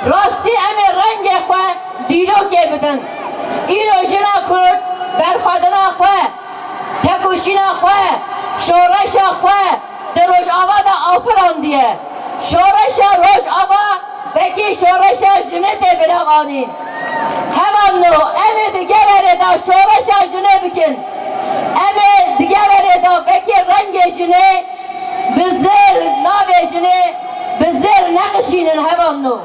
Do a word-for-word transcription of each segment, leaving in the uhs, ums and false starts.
Rastî em ê rengê xwe dîrokê bidin. Îro jina Kurd berxwedina xwe, tekoşîna xwe, şoreşa xwe di Rojava de afirandiye. Şoreşa Rojava wekî şoreşa jinê tê belavanîn. Hevalno, em ê di geverê de şoreşa jinê bikin. Em ê di geverê de wekî rengê jinê bi zêr navê jinê bi zêr neqişînin hevalno.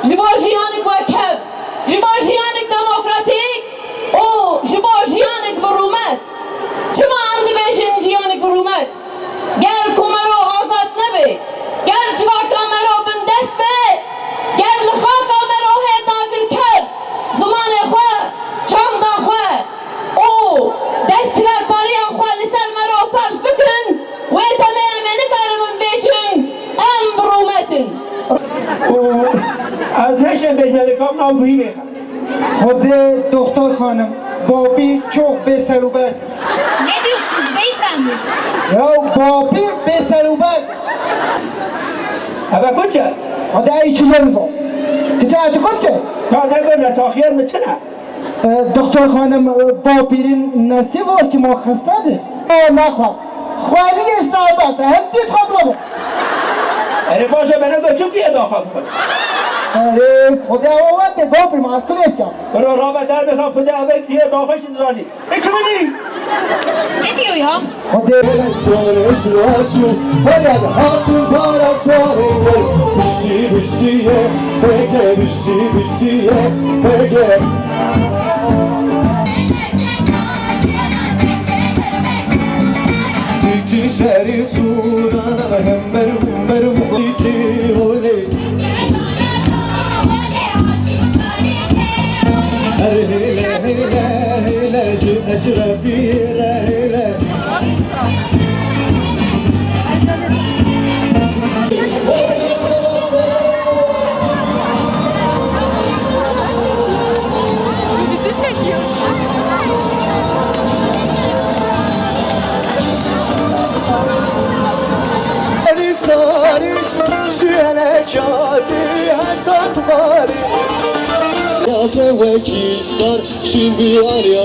Ji bo jiyanek wekhev, ji bo jiyanek demokratîk û ji bo jiyanek bi rûmet. Çima em dibêjin jiyanek bi rûmet? Ger ku mero azad nebe, ger civaka mero bindest be, ger li xaka mero hê dagirker zimanê xwe, çanda xwe û desthilatdariya xwe li ser mero ferz bikin, wê demê em ê nikarin bibêjin em bi rûmet in. Û ez neşem bêjme vê kam nav guhî bêxe. Xwedê doktor xanim, bapîr çok bêserûber. Ne diyorsunuz beyefendi? Ya bapîr bêserûber. Eve kut ke? Xwedê ey çi ne bizan. Kiça tu kut ke? Ya ne gör ne taxiyen mi çi ne? E, doktor xanim, e, bapîrin nesî var ki ma xestadir. O naxwe. Xweliyê serbest e, hem dît xwe bula. Erê baş e, me ne gör çi ku ye daxa bixwe. Erê, Xwedê ewa wete, bapîr ma ez kulê bikam. Biro rabe derbê xwe, Xwedê eve ku ye daxa jî nizanî. E, tu bidî? Ne diyor ya? Hadi. Sarı sırası, hele hatun para sarı. Bişti biştiye, peke bişti biştiye, peke. İki seri sura hem merhum merhum iki oley. Her hile hile hile ji eşrefî re hile. Sarı süele kâzi heta tuvari. Yazı ve kistar şimdi var ya.